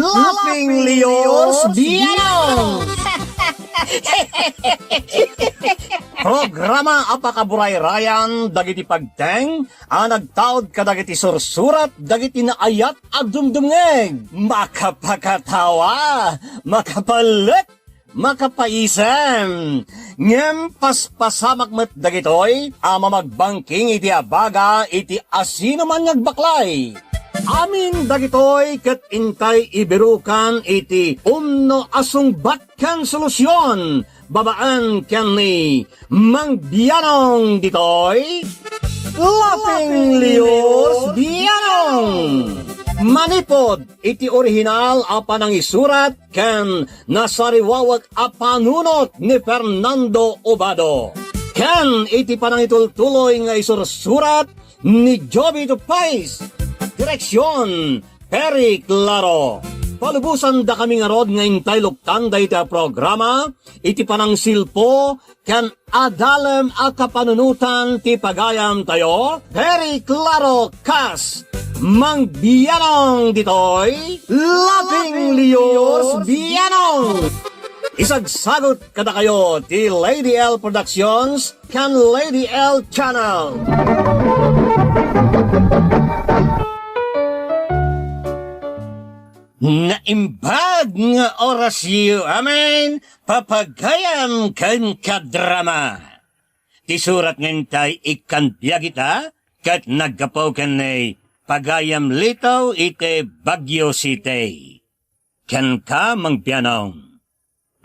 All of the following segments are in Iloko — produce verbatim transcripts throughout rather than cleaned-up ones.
Laughing Leos Bianong! Programa a pakaburayrayan dagiti pagteng a nagtaud kadagiti sursurat dagiti naayat a dumdumngeg. Makapakatawa, makapalek, makapaisem. Ngem paspasamak met dagitoy a mamagbangking iti abaga iti asinoman nga agbaklay. Amin dagitoy ket intay ibirukan iti umno a sungbat ken solusion babaen ken ni Mang Bianong ditoy, Laughing Leos Bianong. Manipud iti orihinal a panangisurat ken nasariwawek a panunot ni Fernando Obado, ken iti panangitultuloy nga isursurat ni Jovito Pais. Direksion, Perry Claro. Palubosandakami ngarud nga intay luktan dayta a programa iti panangsilpo ken adalem a kapanunotan ti pagayamtayo, Perry Claro kas Mang Bianong ditoy, Laughing Leos Bianong. Isagsagut kadakayo ti Lady L Productions ken Lady L Channel. Naimbag nga orasyo amin, papagayam ken kadrama. Ti surat nga intay ikkan biag ita, ket naggapu ken ni Pagayam Lito iti Baguio City. Kenka, Mang Bianong.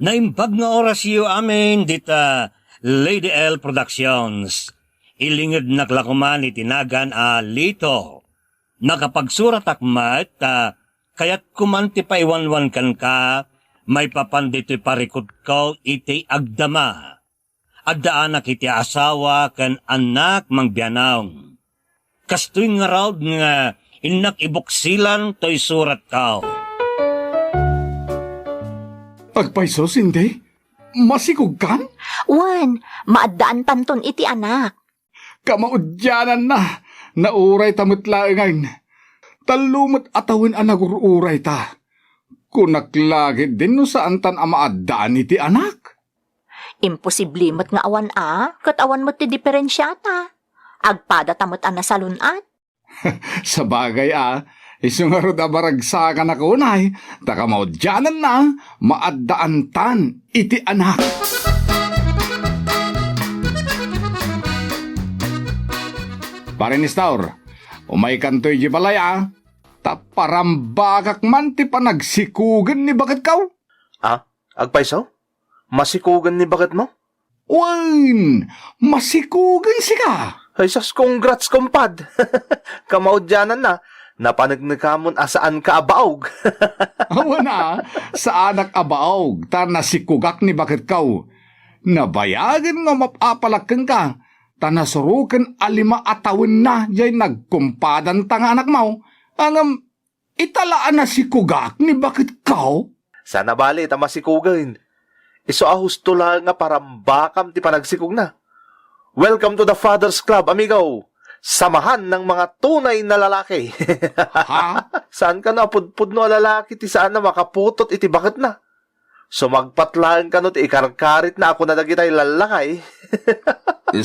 Naimbag nga orasyo amin dita Lady L Productions. Ilingednak la koman iti nagan a Lito. Nakapagsuratak met ta kayatko man ti paiwanwan kenka maipapan ditoy parikutko iti agdama. Addaanak iti asawa ken annak, Mang Bianong. Kastoy ngarud nga innak ibuksilan toy suratko. Agpayso, Cindy? Masikogkan? Wen, maaddaantanton iti anak. Kamaudiananna, naurayta met laengen. Tallo met a tawen a nagur-urayta. Kunak la ketdin no saantan a maaddaan iti anak. Imposible met nga awan a, ket awan met ti diferensiata. Agpadata met a nasalun-at. Sabagay a, isu ngarud a baragsakanak unay, ta kamaudiananna, maaddaantan iti anak. Pare Nestor, umaykanto idiay balay a, ta parambakak man ti panagsikogen ni baketko. Ah, agpayso? Masikogen ni baketmo? Wen, masikogen sika. Ay sus, congrats, kumpad. Kamaudiananna, napaneknekamon a saanka a baog. Awan a, saanak a baog, ta nasikogak ni baketko. Nabayagen nga mapapalak kenka, ta nasuroken a lima a tawenna jay nagkumpadanta nga anakmo. Ngem, ita la a nasikogak ni baketko? Saan a bali ta masikogen. Isu a husto laeng nga parambakam ti panagsikogna. Welcome to the Father's Club, amigo. Samahan ng mga tunay na lalaki. Ha? Saan kano a pudpudno a lalaki ti saan a makaputot iti baketna? Sumagpat laeng kano ti ikarkaritna a kuna dagitay lallakay.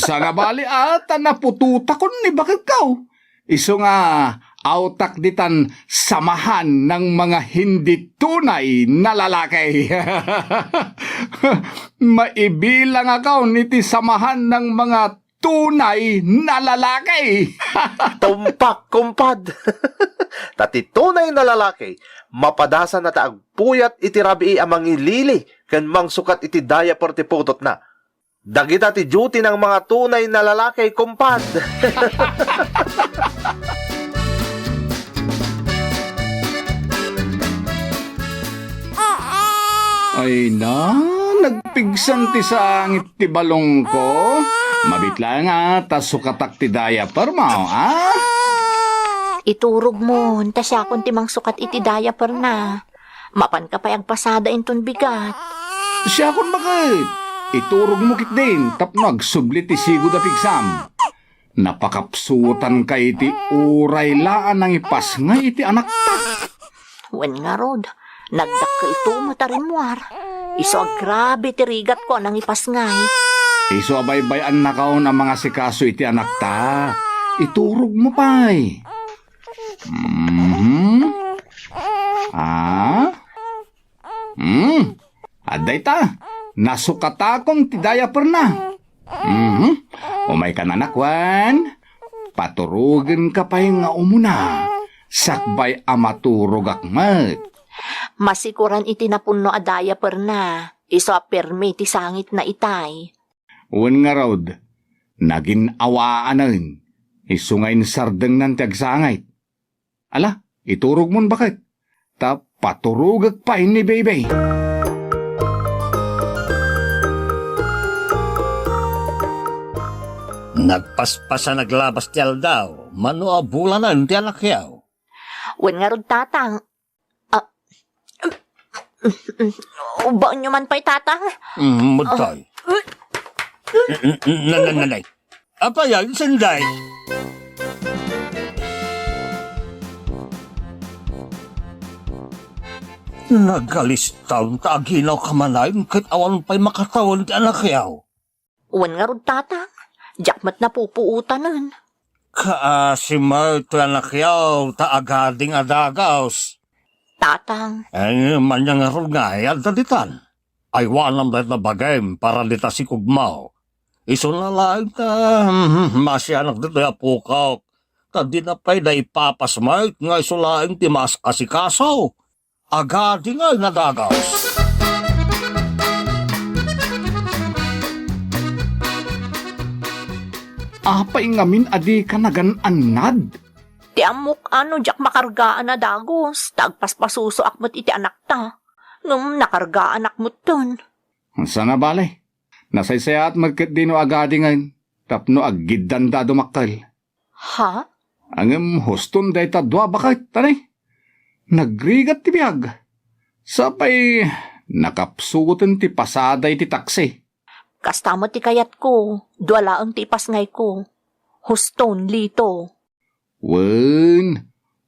Saan a bali a ta naputotakon ni baketko. Isu nga, awtak ditan samahan ng mga hindi tunay na lalaki. Maibilang akon iti samahan ng mga tunay na lalaki. Tumpak, kumpad. Ta ti tunay na lalaki, mapadasanna ta agpuyat iti rabii a mangilili ken mangsukat iti diaper ti putotna. Dagita ti duty ng mga tunay na lalaki, kumpad. Ay na, nagpigsan ti sangit ti balongko. Mabit laeng a, ta sukatak ti diaper mo, a? Iturog mo, ta siakon ti mangsukat iti diaper na. Mapanka pay agpasada inton bigat. Siakon baket. Iturog mo ketdin tapno agsubli ti sigud a pigsam. Napakapsutanka iti uray la a nangipasngay iti anakta. Wen ngarud, Nagdakkelto met a rimmuar. Isu a grabe ti rigatko a nangipasngay. Isu a baybay-annakon a mangasikaso iti anakta. Iturogmo pay. Mhm. Ah? Hmm. Adda ita. Nasukatakon ti diaperna. Mhm. Umayka, anak, wen? Paturogenka pay nga umuna, sakbay a maturogak met. Masikuran iti napunno a diaperna, isu a permi ti sangitna itay. Wen ngarud, nagin-awaanen, isu nga insardengnan ti agsangit. Ala, iturogmon, baket. Ta paturogek pay ni Baby. Nagpaspas a naglabas ti aldaw, mano a bulanen ti anakyaw. Wen ngarud, Tatang. Ah, ubaenyo man pay, Tatang. Mm, mudtoy. Ah. N-, n-, n-, nanay. Apay, Sinday? Nagalistan ta aginawka manen ket awan pay makatawen ti anakyaw. Wen ngarud, Tatang, diak met napupuotanen. Kaasi met ti anakyaw ta agading a dagus. Tatang. Eh, ania ngarud nga ay adda ditan? Aywanam dayta bagim para dita sikugmo. Isuna laeng ta, hmm, masianak ditoy apokak. Ta dina pay da ipapas met nga isu laeng ti maas-asikaso. Agadi nga nadagas. Apay ngamin a dika nagan-annad? Ti ammok a no diak makargaan a dagus, ta agpaspasusoak met iti anakta. Ngem nakargaanak metten. Sana bale, nasaysayaat met ketdi no agadingen tapno aggiddanda a dumakkel. Ha? Ngem huston dayta dua, baket, tani? Nagrigat ti biag. Sapay, nakapsuten ti pasada iti taksi. Kasta met ti kayatko, dua laeng ti ipasngayko. Huston, Lito. Wen,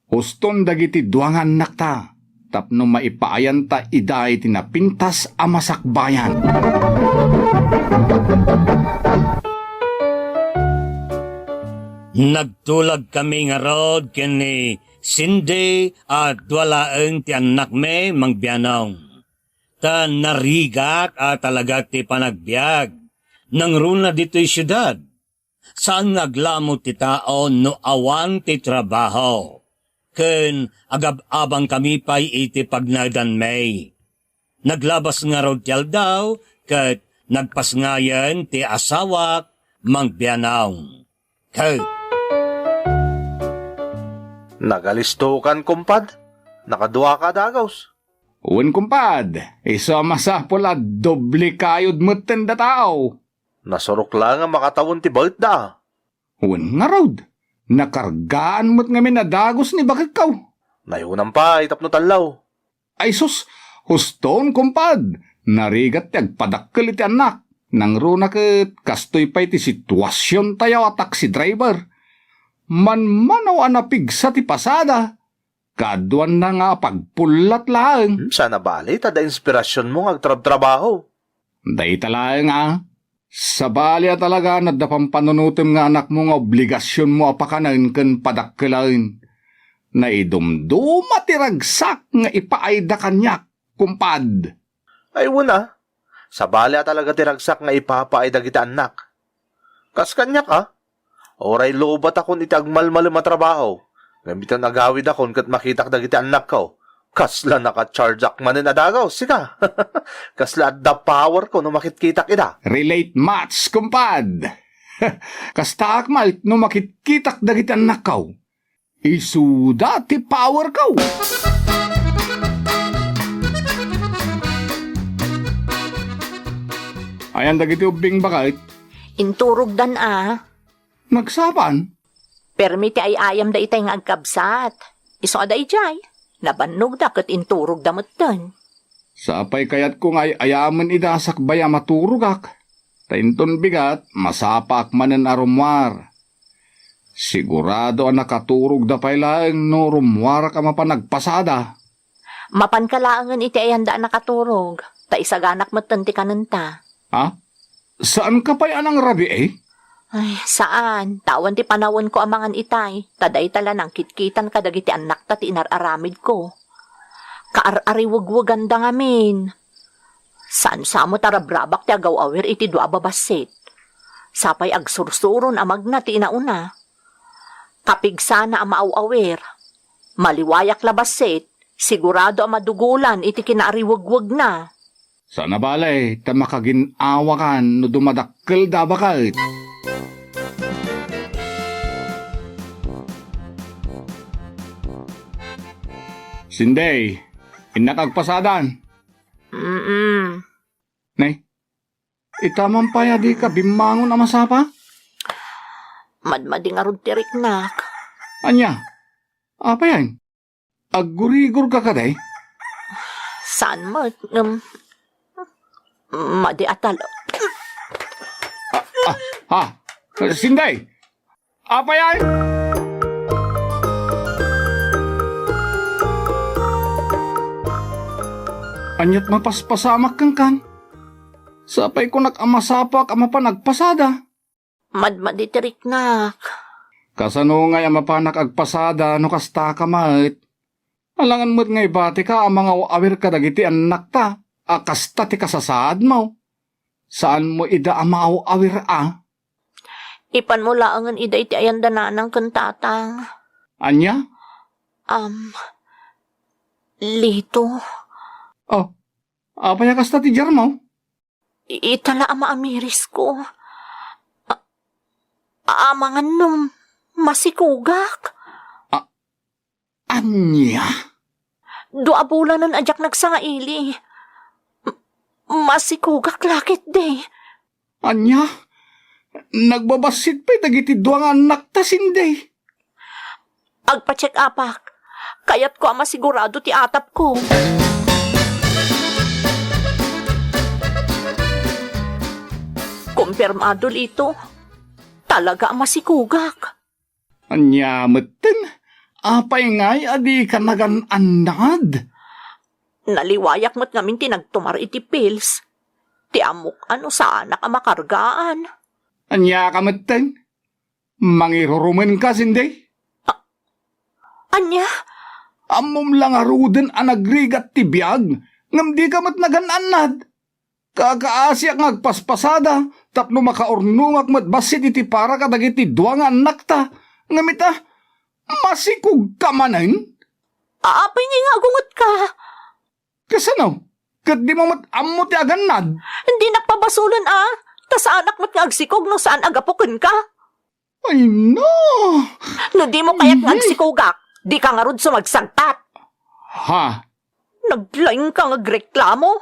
huston dagiti dua nga annakta tapno maipaayanta ida iti napintas a masakbayan. Nagtulagkami ngarud ken ni Cindy a dua laeng ti annakmi, Mang Bianong. Ta narigat a talaga ti panagbiag. Nangruna ditoy siudad. Saan nga aglamut ti tao no awan ti trabaho, ken agab-abangkami pay iti pagnaedanmi. Naglabas ngarud ti aldaw, ket nagpasngayen ti asawak, Mang Bianong. Ket nagalistokan, kumpad? Nakaduaka a dagus. Wen, kumpad, isu a masapul a doble kayod metten da tao. Nasurok laeng a makatawen ti baetda. Wen ngarud, nakargaan met ngamin a dagus ni baketko. Nayunam pay tapno tallo. Ay sus, huston, kumpad, narigat ti agpadakkel iti annak. Nangruna ket kastoy pay ti situasiontayo a taxi driver. Manmanaw a napigsa ti pasada. Kaduanna nga apagpullat laeng. Hmm, sana bale, ta da inspirasionmo nga agtrabtrabaho. Dayta laeng a, sabali a talaga nadda pampanunotem nga anakmo nga obligasionmo a pakanen ken padakkelaen. Naidumduma ti ragsak nga ipaayda kaniak, kumpad. Ay, wen a. Sabali a talaga ti ragsak nga ipapaay dagiti annak. Kas kaniak, a? Uray lobatakon iti agmalmalem a trabaho. Ngem itan agawidakon ket makitak dagiti annakko. Kasla naka-chargeak manen a dagus, sika. Kasla adda powerko no makitkitak ida. Relate much, kumpad. Kastaak met no makitkitak dagiti annakko. Isuda ti powerko. Ayan dagiti ubbing, baket? Inturogdan a. Nagsapaan? Permi ti ay-ayam daytay nga agkabsat. Isu a daydiay, nabannogda ket inturogda metten. Sapay kayatko nga ay-ayamen ida sakbay a maturogak. Ta inton bigat, masapaak manen a rummuar. Sigurado a nakaturogda pay laeng no rummuarak a mapan agpasada. Mapanka laengen iti ayanda a nakaturog, ta isaganak metten ti kanenta. Ha? Saanka pay a nangrabii? Ay, saan. Tawen ti panawenko a mangan itay, ta dayta la nangkitkitan kadagiti annakta ti inar-aramidko. Kaar-ariwegweganda ngamin. Saan sa met a rabrabak ti agaw-awir iti dua a babassit. Sapay agsursuron a magna ti inauna. Kapigsana a maaw-awir. Maliwayak la bassit, sigurado a madugolan iti kinaariwegwegna. Saan a bale, ta makagin-awakan no dumadakkelda a baket. Sindey, innak agpasadan. Mm-mm. Nay, ita man pay a dika bimmangon a masapa? Madmadi ngarud ti riknak. Ania? Apayan? Aggurigorka kadi? Saan met, ngem madi a tal- Ah, ah, ha? Sindey! Apayan? Ania't mapaspasamak kenkan? Sapay kunak a masapak a mapan agpasada. Madmadi ti riknak. Kasano ngay a mapanak agpasada no kasta ka met? Alangan met nga ibatika a mangaw-awir kadagiti annakta a kasta ti kasasaadmo. Saanmo ida a maaw-awir a? Ipanmo laengen ida iti ayanda nanang ken tatang. Ania? Am, Lito. Oh, apay a kasta ti diarmo? I-, ita la a maamirisko. A-, amangan no masikogak. A-, ania? Dua a bulanen a diak nagsangaili. M-, masikogak la ketdi. Ania? Nagbabassit pay dagiti dua nga annakta, Sindey? Agpa-check-upak. Kayatko a masigurado ti atapko. Kumpirmado, Lito. Talaga a masikogak. Ania metten? Apay ngay a dika nagan-annad? Naliwayak met ngamin ti nagtumar iti pills. Ti ammok a no saanak a makargaan. Ania ka metten? Mangirurumenka, Sindey? A-, ania? Ammom la ngaruden a nagrigat ti biag, ngem dika met nagan-annad. Kakaasiak nga agpaspasada tapno makaurnongak met bassit iti para kadagiti dua nga annakta. Ngem ita, masikogka manen? Apay nga agungetka? Kasano? Ket dimo met ammo ti agannad? Dinak pabasolen a, ta saanak met nga agsikog no saan a gapu kenka. Ay, no! No dimo kayat nga Mhm. agsikogak, dika ngarud sumagsagpat. Ha? Naglaingka nga agreklamo,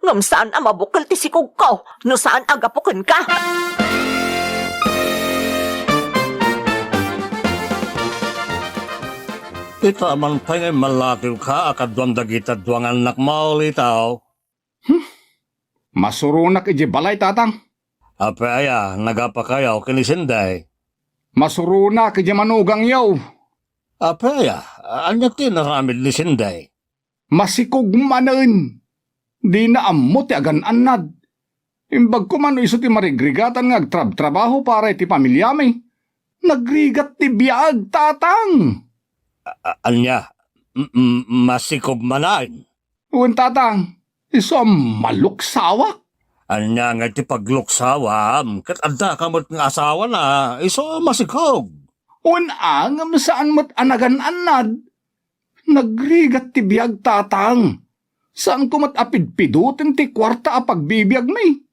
ngem saan a mabukel ti sikogko no saan a gapu kenka. Ita man pay nga immalakewka a kaduan dagiti dua nga annakmo, Lito. Hmm? Masuronak idiay balay, Tatang. Apay aya, nagapakayo ken ni Sindey? Masuronak idiay manugangyo. Apay aya, ania ti inaramid ni Sindey? Masikog manen. Dina ammo ti agan-annad. Imbag koma no isu ti marigrigatan nga agtrabtrabaho para iti pamiliami. Nagrigat ti biag, Tatang. A-, a-, ania? M-, m-, masikog manen? Wen, Tatang, isu a maluksawak. Ania nga iti pagluksawam? Ket addaka met nga asawana, isu a masikog. Wen a, ngem saan met a nagan-annad. Nagrigat ti biag, Tatang. Saanko met a pidpiduten ti kuarta a pagbibiagmi.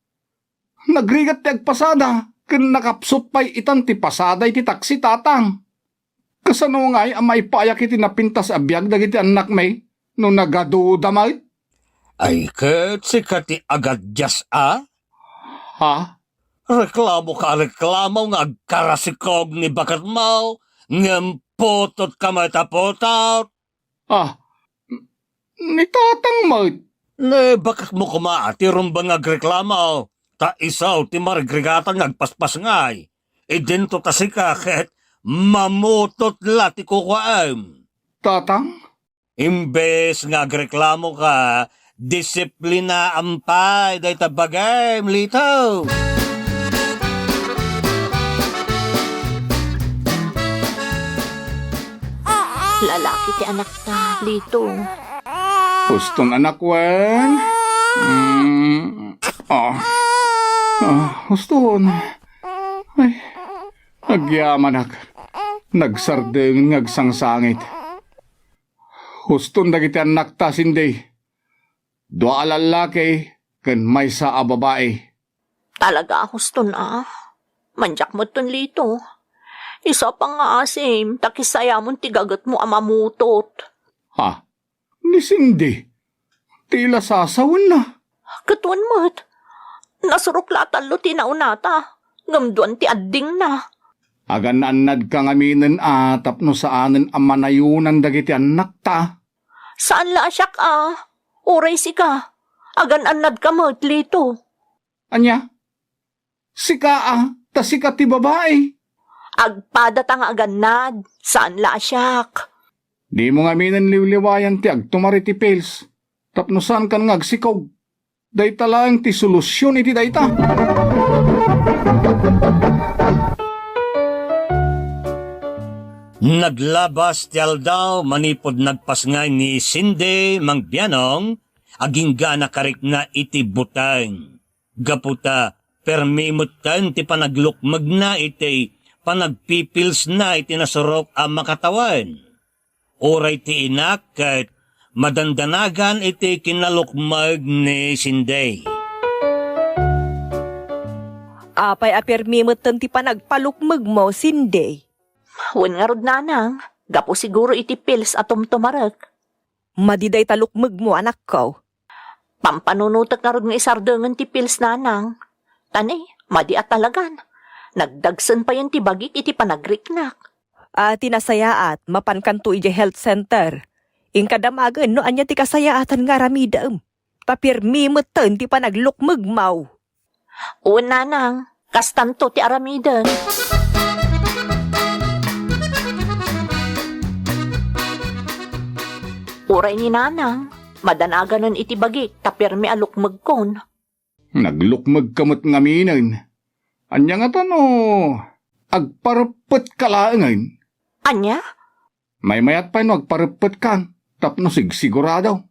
Nagrigat ti agpasada, ken nakapsut pay itan ti pasada iti taksi, Tatang. Kasano ngay a maipayak iti napintas a biag dagiti annakmi no nagaduda met? Ay, ket sika ti agadias a? Ha? Reklamo ka a reklamo nga agkarasikog ni baketmo, ngem putot ka met a putot. Ah, n-, ni Tatang met. Ni baketmo koma ti rumbeng nga agreklamo, ta isu ti marigrigatan nga agpaspasngay. Idinto ta sika ket mamutot la ti kukuam. Tatang, Imbes nga agreklamoka, disiplinaam pay dayta bagim, Lito. Lalaki ti anakta, Lito. Huston, anak, wen? Mm, ah. Ah, huston. Ay, agyamanak. Nagsardeng nga agsangsangit. Huston dagiti annakta, Cindy. Dua a lallaki ken maysa a babai. Talaga, huston a. Mandiak metten, Lito. Isu a pangngaasim ta kisayamon ti gagetmo a mamutot. Ha? Ni Cindy? Ti la sasawenna? Ket wen met. Nasurok la a tallo ti naunata, ngem duan ti addingna. Agan-annadka ngaminen a tapno saanen a manayonan dagiti annakta. Saan la a siak a, uray sika. Agan-annadka met, Lito. Ania? Sika a, ta sika ti babai. Agpadata nga agannad, saan la a siak. Dimo ngaminen liwliwayan ti agtumar iti pills, tapno saankan nga agsikog. Dayta laeng ti solusion iti dayta. Naglabas ti aldaw manipud nagpasngay ni Cindy Mangbianong, agingga a nakarikna iti buteng. Gapu ta permi metten ti panaglukmegna iti panagpipilsna iti nasurok a makatawen. Uray ti inak ket madandanagan iti kinalukmeg ni Cindy. Apay a permi metten ti panagpalukmegmo, Cindy? Wen ngarud, nanang, gapu siguro iti pills a tumtumarek. Madi dayta lukmegmo, anakko. Pampanunotek ngarud nga isardengen ti pills, nanang. Ta ne, madi a talagan. Nagdagsen payen ti bagik iti panagriknak. A, ti nasayaat, mapankanto idiay health center. Inka damagen no ania ti kasayaatan nga aramidem. Ta permi metten ti panaglukmegmo. Wen, nanang, kastanto ti aramiden. Uray ni nanang, madanaganen iti bagik ta permi a lukmegkon. Naglukmegka met ngaminen. Ania ngata no agpareppetka laengen? Ania? Maymayat pay no agpareppetka tapno sigsigurado.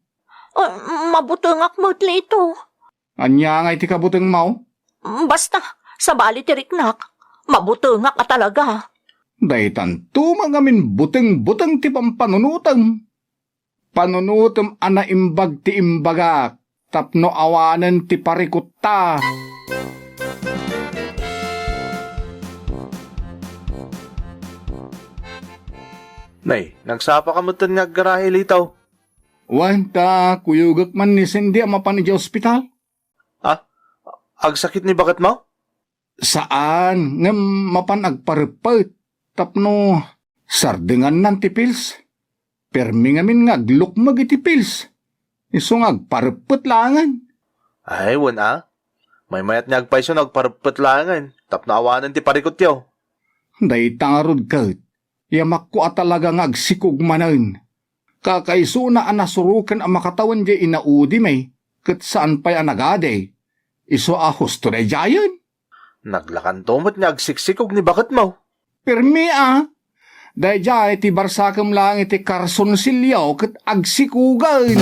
Ah, mabutengak met, Lito. Ania ngay ti kabutengmo? Basta, sabali ti riknak, mabutengak a talaga. Daytanto met ngamin buteng-buteng ti pampanunotem. Panunotem a naimbag ti imbagak tapno awanen ti parikutta. Nay, nagsapaka metten nga aggarahe, Lito? Wen, ta kuyogek man ni Cindy a mapan idiay ospital. Ah, agsakit ni baketmo? Saan, ngem mapan agpareppet tapno sardengannan ti pills. Permi ngamin nga aglukmeg iti pills. Isu nga agpareppet laengen. Ay, wen a. Maymayat nga agpayso no agpareppet laengen tapno awanen ti parikutyo. Dayta ngarud ket, yamakko a talaga nga agsikog manen. Kakaisuna a nasuroken a makatawen diay inaudimi, ket saan pay a nagadi. Isu a husto daydiayen. Naglakanto met nga agsiksikog ni baketmo. Permi a. Daydiay ti barsakem laeng iti karsonsilyo ket agsikogen.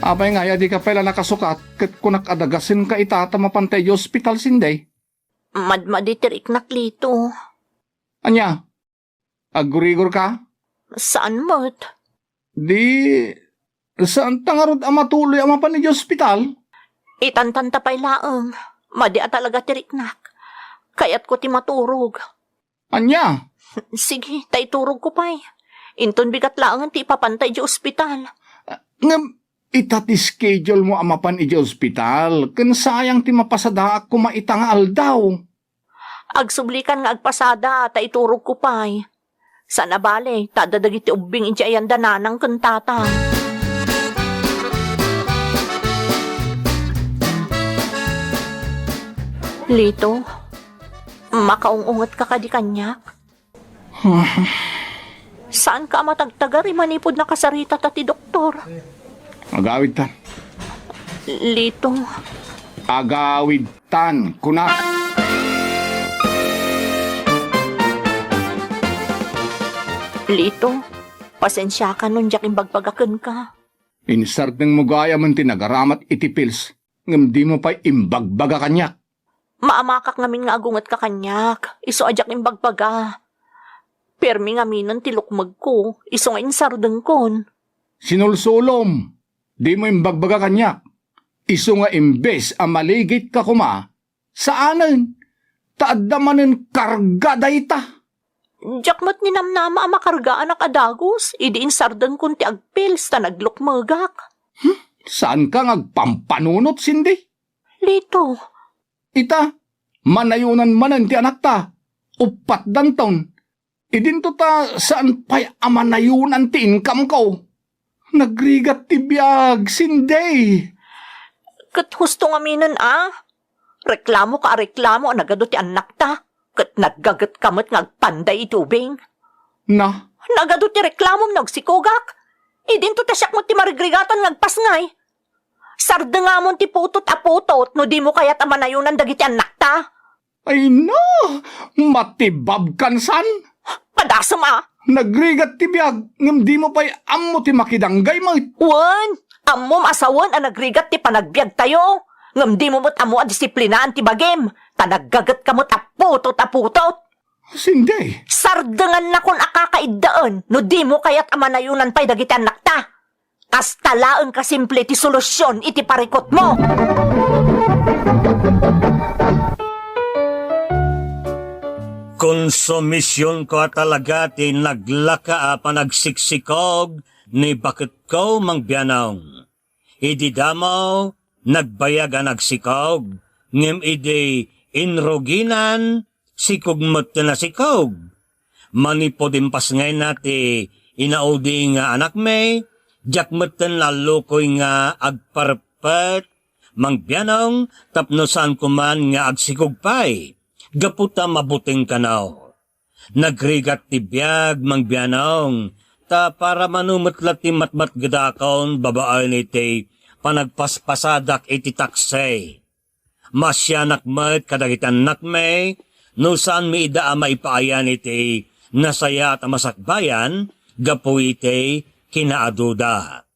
Apay nga aya dika pay la nakasukat ket kunak a dagasenka ita ta mapanta idiay ospital, Cindy? Madmadi ti riknak, Lito. Ania? Aggurigorka? Saan met. Di, saanta ngarud a matuloy a mapan idiay ospital? Itantanta pay laeng. Madi a talaga ti riknak. Kayatko ti maturog. Ania? Sige, ta iturogko pay. Inton bigat laengen ti ipapanta idiay ospital. Ngem, ita ti schedule mo a mapan idiay ospital, ken sayang ti mapasadaak koma ita nga aldaw. Agsublikan nga agpasada ta iturogko pay. Saan a bale, ta adda dagiti ubbing idiay ayanda nanang ken tatang. Lito, Makaung-ungetka kadi kaniak? Saanka a matagtagari manipud nakasaritata ti doktor? Agawidtan. Lito. Agawidtan, kunak. Lito, pasensiaka no diak imbagbaga kenka. Insardengmo gayamen ti nagaramat iti pills, ngem dimo pay imbagbaga kaniak. Maamakak ngamin nga agungetka kaniak, isu a diak imbagbaga. Permi ngaminen ti lukmegko, isu nga insardengkon. Sinulsulom, dimo imbagbaga kaniak, isu nga imbes a maligitka koma, saanen, ta adda manen karga dayta. Diak met ninamnama a makargaanak a dagus idi insardengkon ti agpills ta naglukmegak. Hmm? Saanka nga agpampanunot, Cindy? Lito. Ita, manayonan manen ti anakta. Uppat danton. Idinto ta saan pay a manayonan ti income ko. Nagrigat ti biag, Cindy. Ket husto ngaminen a. Reklamoka a reklamo a nagadu ti annakta, ket naggagetka met nga agpanday iti ubing. Na? Nagadu ti reklamom no agsikogak. Idinto ta siak met ti marigrigatan nga agpasngay. Sardengamon ti putot a putot no dimo kayat a manayonan dagiti annakta. Ay na! Matibabkan san? Padasem a! Nagrigat ti biag, ngem dimo pay ammo ti makidanggay met. Wen, ammom a sawen a nagrigat ti panagbiagtayo, ngem dimo met ammo a disiplinaan ti bagim, ta naggagetka met a putot a putot. Cindy! Sardengannakon a kakaiddaen no dimo kayat a manayonan pay dagiti annakta. Kasta laeng kasimple ti solusion iti parikutmo. Konsumisionko a talaga ti naglaka a panagsiksikog ni baketko, Mang Bianong. Idi damo, nagbayag a nagsikog, ngem idi inruginan, sikog met ti nasikog. Manipud impasngayna ti inaudi nga anakmi, diak metten naallukoy nga agpareppet, Mang Bianong, tapno saan koman nga agsikog pay, gapu ta mabuteng kano. Nagrigat ti biag, Mang Bianong, ta para mano met la ti matmatgedakon babaen iti panagpaspasadak iti taksi. Maasianak met kadagiti annakmi no saanmi ida a maipaayan iti nasayaat a masakbayan gapu iti kinaaduda.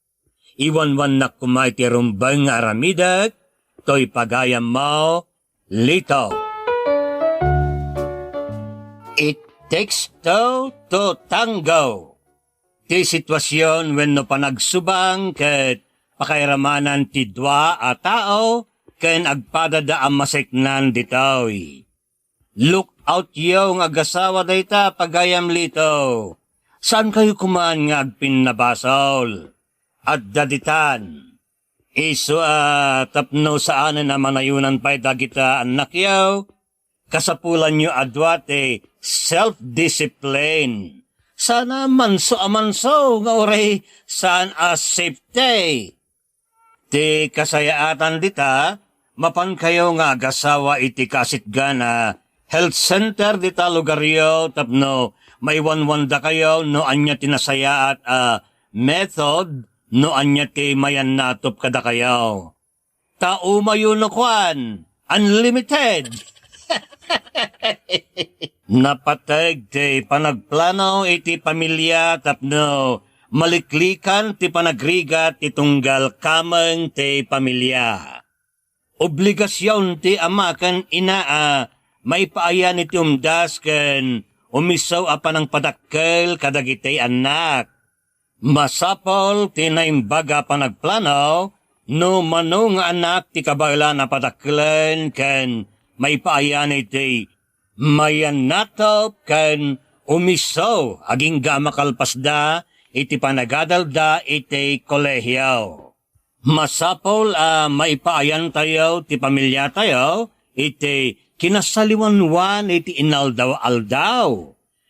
Iwanwannak koma iti rumbeng nga aramidek, toy pagayammo, Lito. It takes two to tango. Ti situasion wenno panagsubang ket pakairamanan ti dua a tao ken agpadada a maseknan ditoy. Look out yo nga agasawa dayta, pagayam Lito. Saankayo koman nga agpinnabasol. Adda ditan. Isu a tapno saanen a manayonan pay dagita annakyo, kasapulanyo a dua ti self-discipline. Sana manso a manso nga uray saan a safety. Ti kasayaatan dita, mapankayo nga agasawa iti kaasitgan a health center dita lugaryo tapno maiwanwandakayo no ania ti nasayaat a method no ania ti mayannatop kadakayo. Ta umayo no kuan, unlimited. Napateg ti panagplano iti pamilia tapno maliklikan ti panagrigat ti tunggal kameng ti pamilia. Obligasion ti ama ken ina a maipaayan iti umdas ken umiso a panangpadakkel kadagiti annak. Masapul ti naimbag a panagplano no mano nga annak ti kabaelan a padakkelen ken maipaayan iti mayannatop ken umiso agingga a makalpasda iti panagadalda iti kolehio. Masapul a maipaayantayo ti pamiliatayo iti kinasaliwanwan iti inaldaw-aldaw.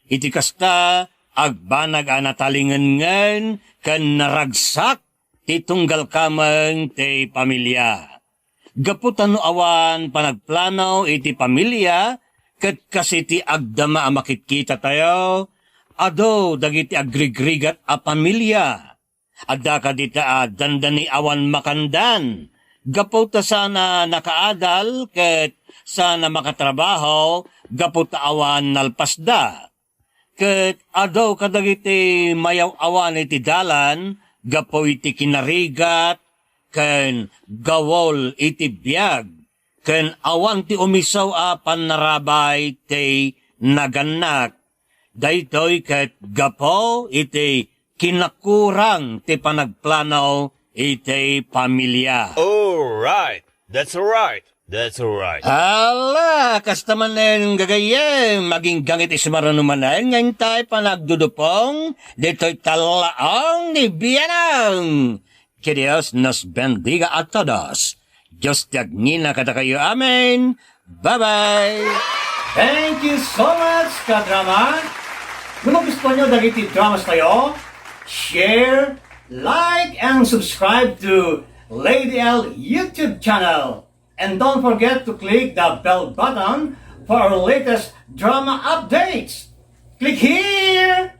Iti kasta, agbanag a natalingenngen ken naragsak ti tunggal kameng ti pamilia. Gapu ta no awan panagplano iti pamilia Ket kas iti agdama a makitkitatayo, adu dagiti agrigrigat a pamilia. Adda kadita a dandani awan makandan, gapu ta saan a nakaadal ket saan a makatrabaho gapu ta awan nalpasda. Ket adu kadagiti mayaw-awan iti dalan gapu iti kinarigat ken gawol iti biag, ken awan ti umisaw a pannarabay ti nagannak. Daytoy ket gapu iti kinakurang ti panagplano iti pamilia. All right. That's right. That's right. Ala, kasta manen gagayyem, agingga iti sumaruno manen nga intay panagdudupong ditoy tallaang ni Bianang. Que Dios nos bendiga a todos. Dios ti agngina kadakayo. Amen. Bye-bye. Thank you so much, kadrama. No magustuhan nyo dagiti dramas tayo, share, like, and subscribe to Lady L YouTube channel. And don't forget to click the bell button for our latest drama updates. Click here!